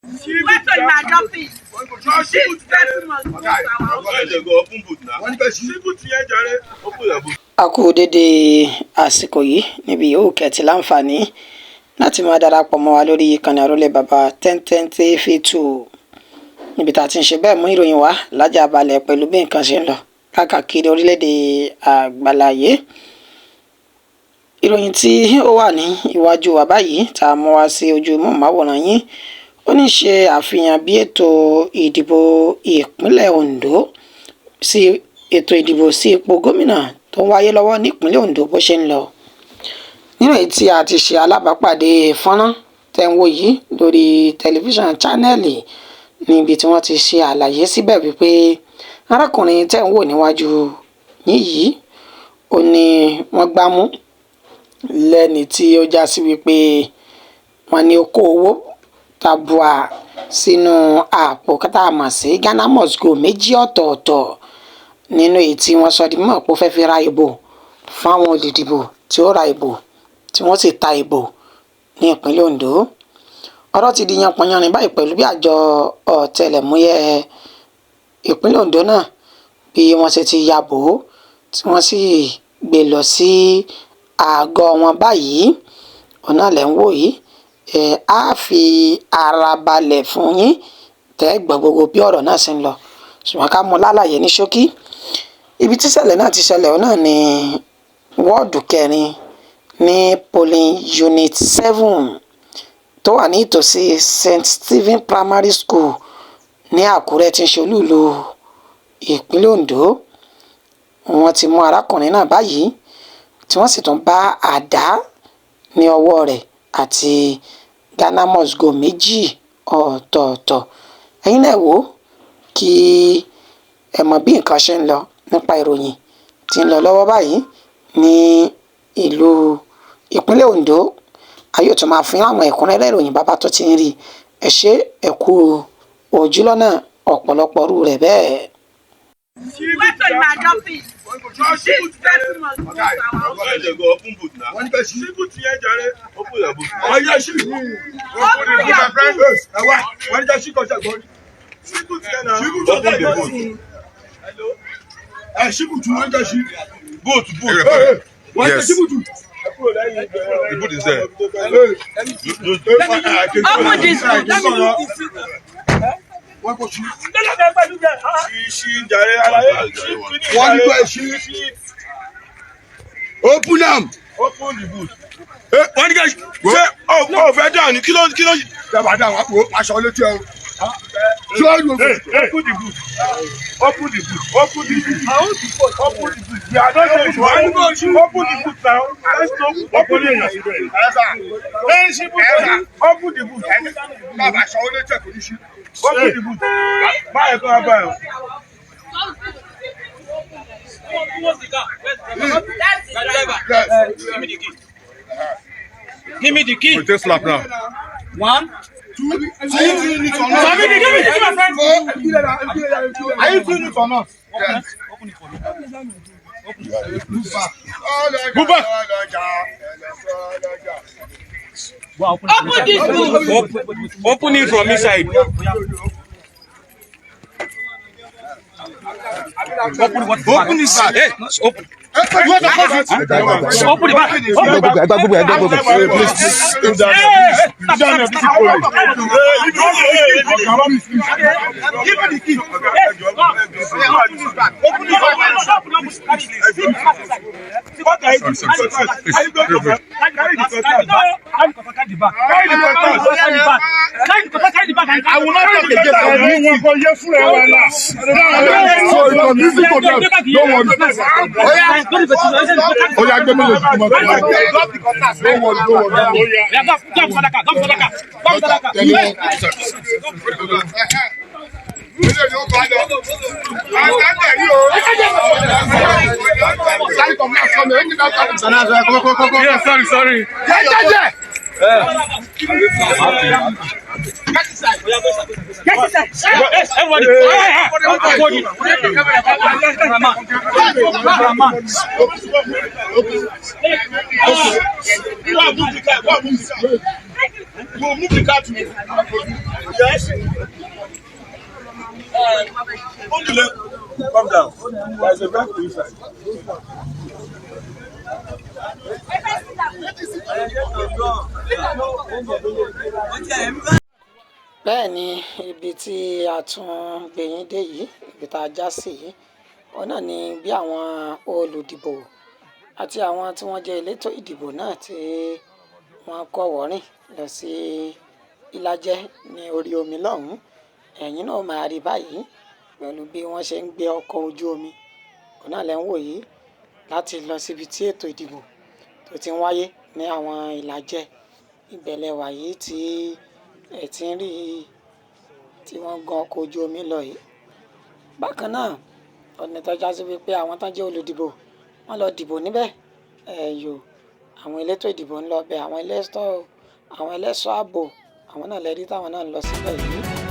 Went to my office. This person must go to our office. A kú dédé àsìkò yìí níbi yòówù kẹ́ ti láǹfààní láti máa darapọ̀ mọ́ wa lórí ìkànnì àrólé bàbá 1010 TV 2, níbi tá a ti ń ṣe bẹ́ẹ̀ mú ìròyìn wá lájà balẹ̀ pẹ̀lú bí nǹkan ṣe ń lọ káàkiri orílẹ̀-èdè àgbàláyé. Ìròyìn tí ó wà ní iwájú wa báyìí tá a mú wá sí ojú mọ́ọ̀máwòrán yín, ó ní ṣe àfihàn bí ètò ìdìbò ìpínlẹ̀ Ondo sí ètò ìdìbò sí ipò gómìnà tó ń wáyé lọ́wọ́ nípínlẹ̀ Ondo bó ṣe ń lọ. Nínú èyí tí a ti ṣe alábàápàdé fọ́nrán tẹ́ ń wò yìí lórí tẹlifíṣàn Channel, níbi tí wọ́n ti ṣe àlàyé síbẹ̀ wípé arákùnrin tẹ́ ń wò níwájú yín yìí, ó ní wọ́n gbá mú lẹ́ni tí ó já sí wípé wọ́n ní ó kó owó tabua sínú àpò tá a mọ̀ sí Ghana must go méjì ọ̀tọ̀ọ̀tọ̀, nínú èyí tí wọ́n sọ di mímọ̀ pé ó fẹ́ fi ra ìbò fún àwọn olùdìbò tí ó ra ìbò tí wọ́n sì ta ìbò ní ìpínlẹ̀ Ondo. Ọ̀rọ̀ ti di yanpanyanrin báyìí pẹ̀lú bí àjọ ọ̀tẹlẹ̀múyẹ́ ìpínlẹ̀ Ondo náà bí wọ́n ṣe ti ya bò ó, tí wọ́n sì gbé lọ sí àgọ́ wọn báyìí. Òun náà lẹ̀ ń wò yìí. Ẹ̀ á fi ara balẹ̀ fún yín tẹ́ gbọ́ gbogbo bí ọ̀rọ̀ náà ṣe ń lọ, ṣùgbọ́n ká mú lálàyé ní ṣókí. Ibi tíṣẹ̀lẹ̀ náà ti ṣẹlẹ̀, òun náà ní wọ́ọ̀dù 4 ní polling unit 7 tó wà ní ìtòsí St Stephen Primary School ní Àkúrẹ́ tí ń ṣe olúùlú ìpínlẹ̀ Ondo. Wọ́n ti mú arákùnrin náà báyìí, tí wọ́n sì tún bá àdá ní ọwọ́ rẹ̀ àti Ghana must go méjì ọ̀tọ̀ọ̀tọ̀. Ẹ̀yin náà wò ó kí ẹ mọ bí nǹkan ṣe ń lọ nípa ìròyìn tí ń lọ lọ́wọ́ báyìí ní ìlú ìpínlẹ̀ Ondo. A yóò tún máa fún àwọn ẹ̀kúnrẹ́rẹ́ ìròyìn bàbá tó ti ń rí. Ẹ ṣé, ẹ kú ojúlọ́nà ọ̀pọ̀lọpọ̀ rú rẹ̀ bẹ́ẹ̀. Went to my office. This person must go to our office. Open your boot. Boot, boot. Yes. The boot is there. Open this boot. Wọ́n ní kó ẹ ṣí. Open am. Open the boot. Wọ́n ní ká ṣe ó fẹ́ dà ní kí ló. Dábàá dá wà kó aṣọ létí ẹ o. Ṣé o lò fún? Open the boot. Open the boot. Open the boot. Open the boot. We are not saying to open the boot now. Let's go. Open the boot. Open the boot. Bàbá aṣọ létí ẹ kò ní ṣí. Open the boot. Báyìí kọ́ abá ẹ̀. That's the driver. Yes. Give me the key. Give me the key. We take slap now. One. Two. Are you doing it or not? Give me the key, my friend. Are you doing it or not? Yes. Open it for me. Move back. Move back. Open this boot. Open it from inside. Open what? Open this. Hey, open. You want to close it? Open the back. Open. Give me the key. Open it. What are you doing? Are you going to carry the cutlass? Carry the back. Carry the cutlass. Carry the back. Carry the back. I will not talk again. So it's on music for them. Don't worry. Oya gbé mi lè fi mọ́. Don't worry, don't worry. Tẹ̀lé wọn. Yeah, sorry, sorry. Yes, everybody. Cameraman. Go and move the car. Go and move the car. Go move the car to me. Yes. There's a vehicle inside. Bẹ́ẹ̀ ni ibi tí a tún gbé yín dé yìí, ibi tá a já sí yìí, òun náà ni bí àwọn olùdìbò àti àwọn tí wọ́n jẹ́ elétò ìdìbò náà tí wọ́n kọ́wọ̀ọ́rìn lọ sí Ìlàjẹ ní orí omi lọ́hùn-ún. Ẹ̀yin náà máa rí báyìí pẹ̀lú bí wọ́n ṣe ń gbé ọkọ̀ ojú omi, òun náà lẹ́ ń wò yìí, láti lọ síbi tí ètò ìdìbò tó ti ń wáyé ní àwọn Ìlàjẹ. Ìbẹ̀lẹ̀ wà yìí tí ẹ̀ ti ń rí tí wọ́n gan ọkọ̀ ojú omi lọ yìí. Bákan náà, ọ̀nà tó já sí wípé àwọn tó jẹ́ olùdìbò wọ́n lọ dìbò níbẹ̀. Ẹ̀yò àwọn elétò ìdìbò ń lọ bẹ̀, àwọn elétò, àwọn ẹlẹ́ṣọ́ ààbò, àwọn náà lẹ́rí táwọn náà ń lọ síbẹ̀ yìí.